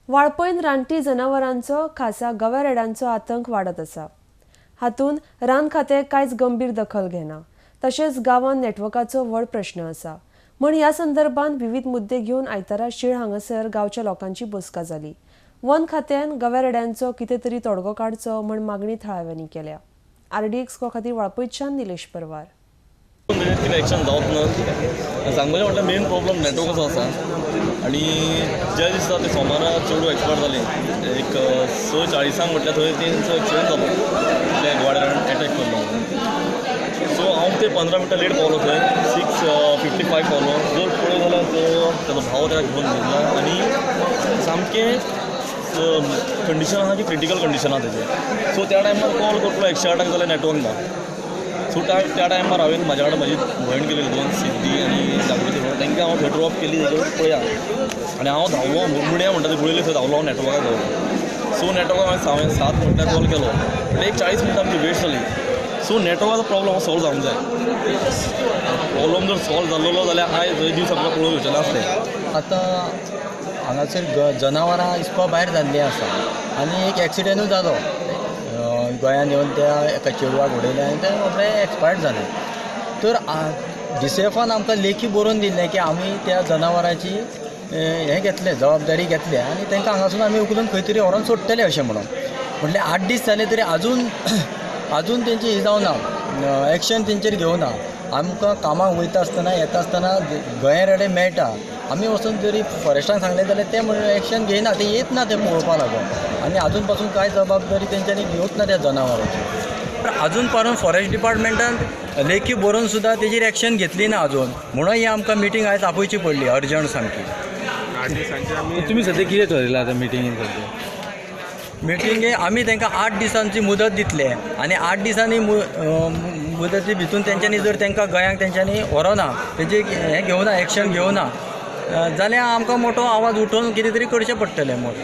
वाळपयन रानटी जनावरांचो खासा गव्या रेड्यांचो आतंक वाडत आसा. हातूंत रान खातें कांयच गंभीर दखल घेना. तशेंच गांवांत नेटवर्काचो व्हड प्रश्न आसा. म्हण ह्या संदर्भात विविध मुद्दे घेवन आयतारा शीळ हांगासर गांवच्या लोकांची बसका जाली. वन खात्यान गव्या रेड्यांचो कितें तरी तोडगो काडचो म्हण मागणी थळाव्यांनी केल्या. आरडीएक्स खातीर वाळपयच्यान निलेश परवार. कितें एक्शन जावच ना सांगपाचें म्हटल्यार मेन प्रॉब्लम नेटवर्काचो आसा आनी ज्या दिसा ते सोमारा चेडूं एक्सपायर जालें एक 6:40 म्हटल्यार थंय तेंचो एक्सिडंट जालो, त्या गोवाड्यान एटॅक करलो. सो हांव ते 15 मिनटां लेट पावलो थंय 6:55 पावलो. जर पळय जाल्यार तो ताजो भाव ताका घेवन घेतला आनी सामकें कंडिशन आसा की क्रिटिकल कंडिशन आसा तेजें. सो त्या टायमार कॉल करतलो 108 जाल्यार नेटवर्क ना. सो त्या टायमार हांवें म्हाज्या कडेन म्हजी भयण केलेली दोन, सिद्धी आनी जागृती, तांकां हांव थंय ड्रॉप केली तेजेर पळया आनी हांव धांवलो मुर्मुड्या म्हणटा ते गुळेली थंय धांवलो हांव नेटवर्काक धांवलो. सो नेटवर्काक हांवें 7 म्हटल्यार कॉल केलो, म्हणल्यार एक 40 मिनटां आमची वेस्ट जाली. सो नेटवर्काचो प्रॉब्लम हो सॉल्व जावंक जाय. प्रॉब्लम जर सॉल्व जाल्लो जाल्यार आयज हे दीस आमकां पळोवंक येवचे नासले. आतां हांगासर जनावरां हिसपा भायर जाल्लीं आसा आनी एक एक्सिडेंटूय जालो. गोंयान येवन त्या एका चेडवाक उडयलें आनी तें रोखडें एक्सपायर्ड जालें. तर डीसीएफान आमकां लेखी बरोवन दिल्लें की आमी त्या जनावरांची हें घेतलें, जबाबदारी घेतली आनी तांकां हांगासून आमी उखलून खंय तरी व्हरोन सोडटले अशें म्हणून. म्हटल्यार 8 दीस जाले तरी अजून अजून तेंची ही जावना, एक्शन तेंचेर घेवना. आमकां कामाक वयता आसतना येता आसतना गोंया रेडे मेळटा, आमी वचून जरी फॉरेस्टान सांगलें जाल्यार ते म्हणून एक्शन घेयना, ते येत ना ते पळोवपा लागून आनी अजून पासून कांय जबाबदारी तेंच्यांनी घेवच ना त्या जनावरांची. अजून पासून फॉरेस्ट डिपार्टमेंटान लेखी बरोवन सुद्दां तेजेर एक्शन घेतली ना अजून, म्हणून ही आमकां मिटींग आयज आपोवची पडली अर्जंट सामकी. तुमी सद्या कितें थरयलां आतां मिटिंगेन? सद्या मिटिंगे आमी तांकां 8 दिसांची मुदत दितले आनी 8 दिसांनी मुदती भितून तेंच्यांनी जर तांकां गोंयांक तेंच्यांनी व्हरोना, तेंचे हें घेवना, एक्शन घेवना जाल्यार आमकां मोटो आवाज उठोवन कितें तरी करचें पडटलें. मोठो